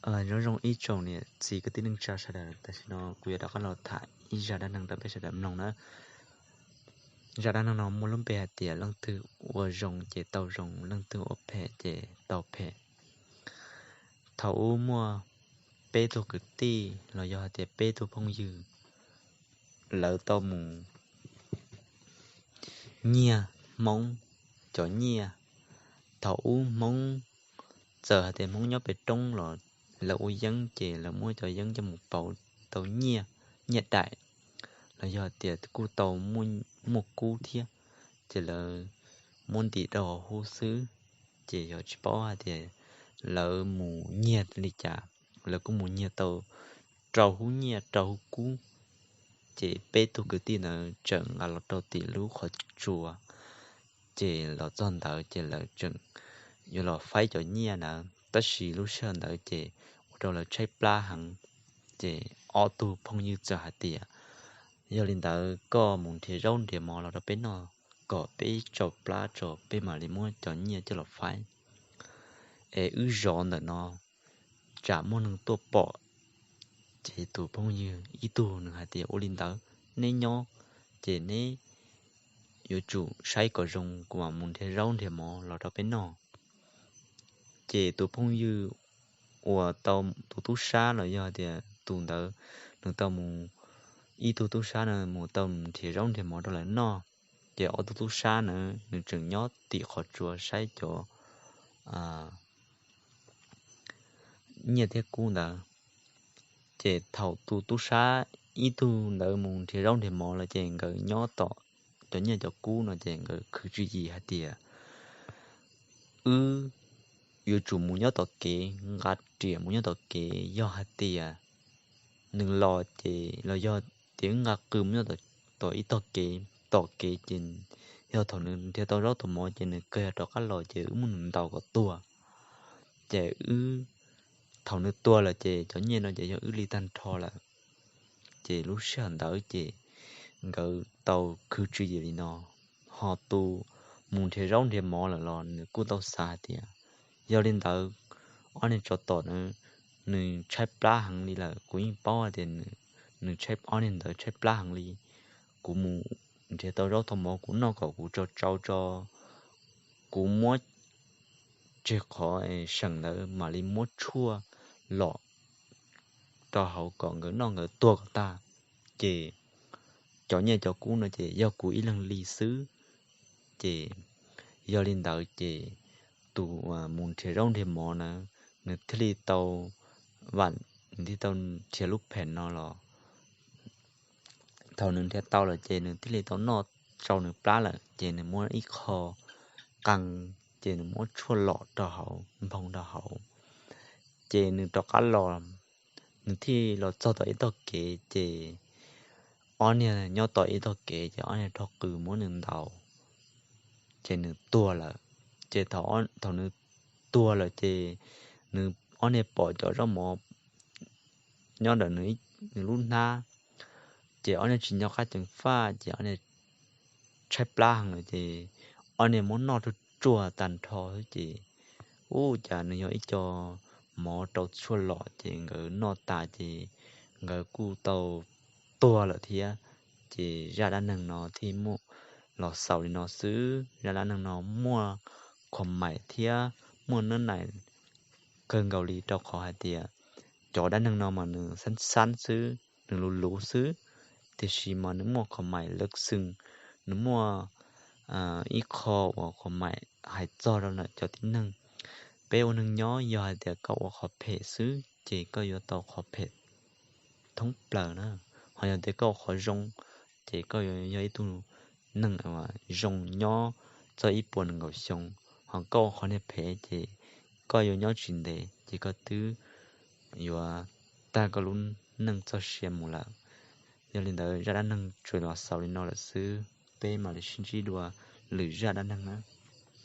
Nyob zoo ib tsoom niam txiv kwv tij neej tsa sawv daws, tam sim no kuv yuav rov qab los tham ib zaj dab neeg rau peb sawv daws mloog na. Zaj dab neeg no muaj lub npe hais tias leej twg ua zoo ces tau zoo, leej twg ua phem ces tau phem. Thaum ub muaj peb tug kwv tij los yog hais tias peb tug phooj ywg, lawv tau mus nyiag Hmoob cov nyiaj. Thaum ub Hmoob, txawm hais tias Hmoob nyob pem roob los lawv ua yeeb ces lawv muab cov yeeb coj mus pauv tau nyiaj, nyiaj daim, los yog tias kuj tau muaj kub thiab, ces lawv muab ntim rau hauv hub xwb. Ces yog tsis paub hais tias lawv mus nyiag li cas, lawv kuj mus nyiag tau rau hub nyiaj rau hub kub. Ces peb tug kwv tij ntawd tseem nqa los rau tim lub qhov tsua, ces los txog ntawd ces lawv tseem yuav los faib cov nyiaj ntawd, tab sis lub sij hawm ntawd ces ua rau lawv tshaib plab heev. Ces ob tug phooj ywg txawm hais tias, yog li ntawd koj mus nrhiav zaub nrhiav mov los rau peb noj, kom peb tsau plab tso peb mam li muab cov nyiaj coj los faib, es wb zov ntawm no tsam muaj neeg tuaj pom. Ces tus phooj ywg ib tug nws hais tias, ua li ntawd neb nyob, ces neb yuav tsum saib kom zoo, kuv mam mus nrhiav zaub nrhiav mov los rau peb noj. Ces tus phooj ywg uas tau, tus tub sab los yog tias tus ntawd, nws tau mus, ib tug tub sab na mus tau nrhiav zaub nrhiav mov rau lawv noj, ces ob tug tub sab na nws tseem nyob tim qhov tsua saib cov nyiaj thiab kub ntawd. Ces thaum tus tub sab ib tug ntawd mus nrhiav zaub nrhiav mov lawm ces nkawd nyob tom cov nyiaj cov kub no ces nkawd khwv tswv yim hais tias, wb yuav tsum mus nyob tom kev, nqa riam mus nyob tom kev, yog hais tias nws los ces los yog tias wb nqa qws mus nyob tom ib tog kev, tom kev ces yog thaum nws nrhiav tau zaub tau mov ces nws kawg rov qab los ces wb muab nws ntaus kom tuag. Ces wb, thaum nws tuag lawm ces cov nyiaj no ces yog wb li tag nrho lawm. Ces lub sij hawm ntawd ces nkawd tau khwv tswv yim li no. Ho tus mus nrhiav zaub nrhiav mov lawm los nws kuj tau xav hais tias, yog li ntawd ob niag tsov tom na, nws tshaib plab heev li lawm, kuv yeej paub hais tias nws, ob niag ntawd tshaib plab heev li. Kuv mus nrhiav tau zaub tau mov kuv noj kom kuv tsau tsau tso, kuv muab tseg qhov seem ntawd mam li muab tshuaj lom rau hauv kom nkawd noj nkawd tuag kom tag. Ces cov nyiaj cov kub no ces yog kuv ib leeg li xwb. Ces yog li ntawd ces tus mus nrhiav zaub nrhiav mov na, nws thiaj li tau vam, nws thiaj tau nrhiav lub phem no los. Thaum nws nrhiav tau lawm ces nws thiaj li tau noj tsau nws plab lawm ces nws muab ib qho qee, ces nws muab tshuaj lom rau hauv, nphoo rau hauv. Ces nws rov qab los, nws thiaj los txog tom ib tog kev ces ob niag nyob tom ib tog kev ces ob niag rho qws muab nws ntaus, ces nws tuag lawm. Ces thaum nws tuag lawm ces nws, ob niag pom cov zaub mov nyob ntawm nws lub hnab, ces ob niag tsis nco qab ceev faj ces ob niag tshaib plab heev lawm ces ob niag muab noj tsuag tsuag tag nrho xwb ces, ub, cas nws yog ib co mov rau tshuaj lom ces nkawd noj tas ces nkawd kuj tau tuag lawm thiab. Ces zaj dab neeg no thiaj muaj los xaus li no xwb. Zaj dab neeg no muaj khuam maim thiab muaj nab nais kawg nkaus li rau qhov hais tias cov dab neeg no mas nws xab xab xwb, nws luv luv xwb, tiam sis mas nws muaj khuam maim lawv xwm, nws muaj ib qho uas khuam maim hais txog rau ntawm cov tib neeg. Peb ua neeg nyob yog hais tias koj ua qhov phem xwb ces koj yuav tau qhov phem thoob plaws na, ho yog tias koj ua qhov zoo ces koj yuav yog ib tug neeg uas zoo nyob txog ib puas nees nkaum xyoo, ho koj ua qhov niag phem ces koj yuav nyob tsis ntev ces koj twb yuav tag koj lub neej txoj sia mus lawm. Yog li ntawd zaj dab neeg tsuas los xaus li no lawm xwb, peb mam li sib ntsib dua lwm zaj dab neeg na.